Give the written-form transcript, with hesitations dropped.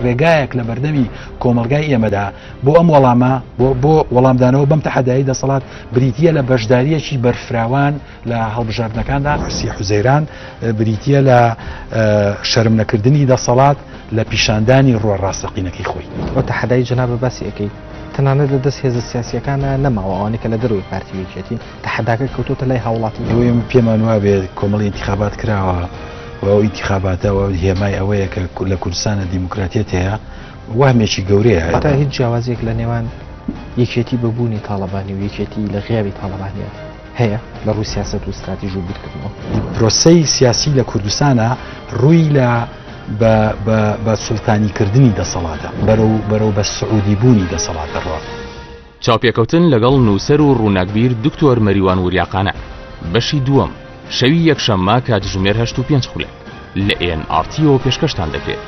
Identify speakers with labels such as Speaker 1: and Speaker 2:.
Speaker 1: ڕێگایەک لە بەردەمی کۆمەڵگای ئێمەدا بۆ ئەم وەڵامە بۆ بۆ وەڵامدانەوە بەم تەحەدای دەسەڵات بریتییە لە بەشدارییەکی بەرفراوان لە هەڵبژاردنەکاندا. سی حوزەیران بریتییە لە شەرم نەکردنی دەسەڵات لە پیشاندانی ڕووە ڕاستەقینەکەی خۆی.
Speaker 2: ئەو تەحەدای جەنابت باسی ئەکەی تەنانەت لە دەست هێزە سیاسییەکانا نەماوە ئەوانەی کە لە دەرەوەی پارتی و یەکێتین، تەحەداکە کەوتۆتە لای هاوڵاتی.
Speaker 1: ئەوەی ئێمە پێمان وابێت کۆمەڵی ئینتیخابات کراوە و ئەو ئینتیخاباتە هێمای ئەوەیە کە لە کوردستانە دیموکراتیەت هەیە، وەهمێکی گەورەیە.
Speaker 2: واتە هیچ جیاوازیەک لە نێوان یەکێتی بە بوونی تاڵەبانی و یەکێتی لە غیابی تاڵەبانیە هەیە لە ڕووی سیاسەت و ستراتیژ و بیرکردنەوە؟
Speaker 1: پرۆسەی سیاسی لە کوردستانا ڕووی لە بە بە بە سوڵتانی کردنی دەسەڵاتە، بەرەو بەرەو بە سعودی بوونی دەسەڵات دەڕوا.
Speaker 3: چاوپێکەوتن لەگەڵ نووسەر و ڕووناکبیر دکتۆر مەریوان وریا قانع بەشی دووەم شەوی یەکشەممە کاتژمێر هەشت و پێنج خولەک لە ئێن ئاڕ تیەوە پێشکەشتان دەکرێت.